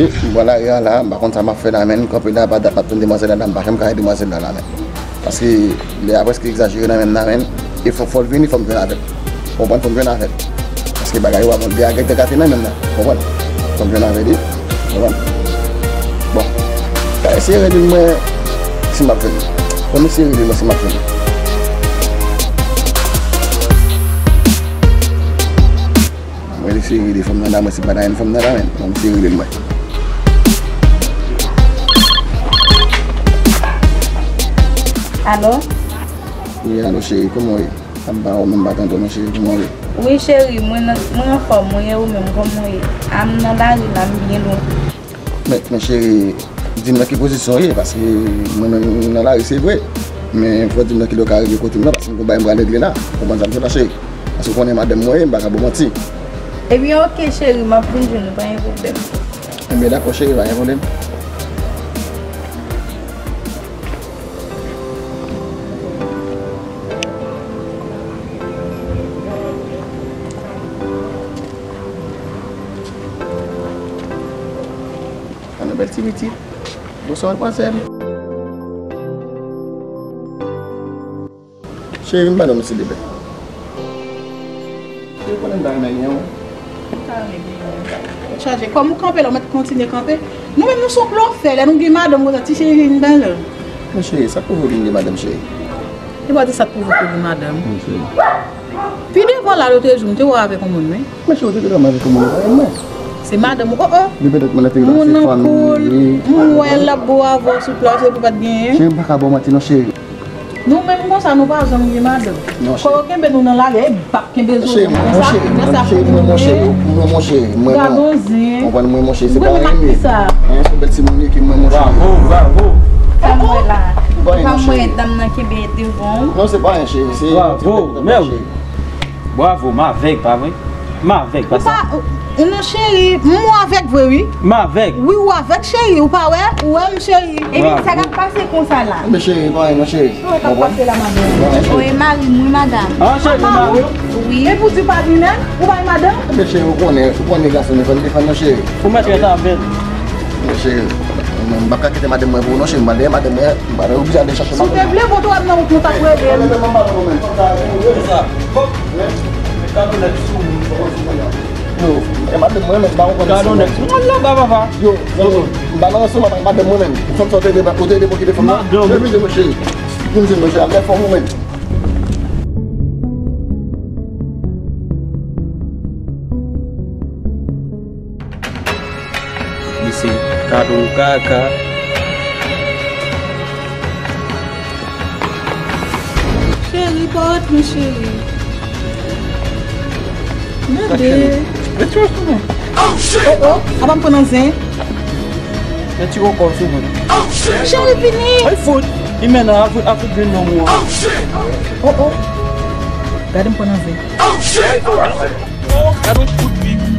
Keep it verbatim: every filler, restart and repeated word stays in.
M pran lari a la, m pa konn sa m ap fè la, men m kanpe la, pa dat m ap tann demwazèl la, m pa janm ka wè demwazèl la, la, men. Paske lè a prèske egzajere nan men m la, men. E fò, fò l vini, fò m jwenn avè l. Ou konprann? Fò m jwenn avè l. Paske bagay yo ap, lè a gentan gate nan men m la. Ou konprann? Fò m jwenn avè l, ou konprann? Bon. Ka eseye rele m, mwen, si m ap jwenn. Fò m eseye rele m, mwen, si m ap jwenn. Mwen eseye rele fanm nan la, mwen, si m pa ta jwenn fanm nan la, men. Fò m eseye rele l, mwen. Alo? Wi, alo, cheri, kòman w ye? Ap ba ou menm pa tande non, cheri, kòman w ye? Wi, cheri, mwen nan, mwen anfòm, mwen e ou menm, kòman w ye? A, m nan lari la, m byen lwen. Men, men cheri, di m nan ki pozisyon w ye, paske mwen menm nan lari se vre, men fò w di m nan kilè w ka rive kote m nan, paske m gon bagay m pral regle la. Ou konprann sa m fè la, cheri? Paske w konnen madanm mwen ye, m pa ka ba w manti. Ebyen, oke, cheri, m ap vin jwenn ou, pa gen pwoblèm. Ebyen, dakò, cheri, pa gen pwoblèm. An nou bèl ti pitit. Bonswa, madmwazèl. Cheri, vin ba nou silvouplè. Cheri, konnen m ta renmen gen yon. Ou ta renmen gen yon. Tèt chaje. Kòm ou kanpe la, ou mèt kontinye kanpe. Nou menm, nou se yon plan fè, lè nou gen madanm konsa, ti cheri vin ba nou. Men cheri, sa k pwouve w vin gen madanm, cheri? E pa di sa k pwouve w gen madanm. Wi, cheri. Pi devan la, lòt jou, m te wè w avèk yon moun, wi. Men cheri, ou te gentan avèk yon moun, ou pa renmen mwen. Se madanm ou, oh, oh. Li petèt mwen te Moun nan koul, m wè l ap bo avè w sou plaj, epi w pa t genyen. Cheri, m pa ka ba w manti non, cheri. Nou menm konsa, nou pa janm gen madanm. Non, cheri. Kò yo kenbe nou nan lari, e bak kenbe zo nou konsa, nan sa pou nou ye. Gad on zen. Konprann mwen, monchè, se pa anyen. Gade sa. Hein, se bèl timoun ki mwen, monchè. Bravo, bravo. Sa m wè la. Pa m wè dam nan kenbe devan w. Non, se pa anyen, cheri. Bravo, men wi. Bravo, m avèg, pa vre? M avèg, pa sa? Ou pa, ou, non, cheri, m ou avèg vre, wi. M avèg. Wi, ou avèg, cheri, ou pa wè? Ou wè m, cheri. Epi sa k ap pase konsa la? Men cheri, pa anyen non, cheri. Sa k ap pase la, madanm? O, e mari m, wi, madanm. Ah, cheri, mari w? Wi. Epi w di w pa gen nèg, ou pa gen madanm? Men cheri, ou konnen, ou konnen gason defann, defann non, cheri. Ou mèt rete avè l. Men cheri, m p ap ka kite madanm mwen pou ou non, cheri, m pa dèyè madanm mwen. M pa oblije ale chache madanm. Si w te vle, bon, ou t ap nan wout nou t ap rele l. Yo, e madanm mwen menm, m pa konprann. Yo, zanmi, m pa nan ansanm avèk madanm mwen menm. Fanm sa w te de, ou te de pou kite fanm nan? Madanm. Vin di mwen, cheri. Vin di mwen, cheri, ap fè fanm ou menm. Li se kado kaka. Cheri, pa antre, cheri. Gade. Ret sou mwen. Oh, oh, apa m pran nan zen? Ret sou kò sou mwen. Cheri, vini. Ay, fout. Li mennen a fout, a fout vin nan mwen. Oh, oh. Gade m pran nan zen. Oh, gade yon kout pik.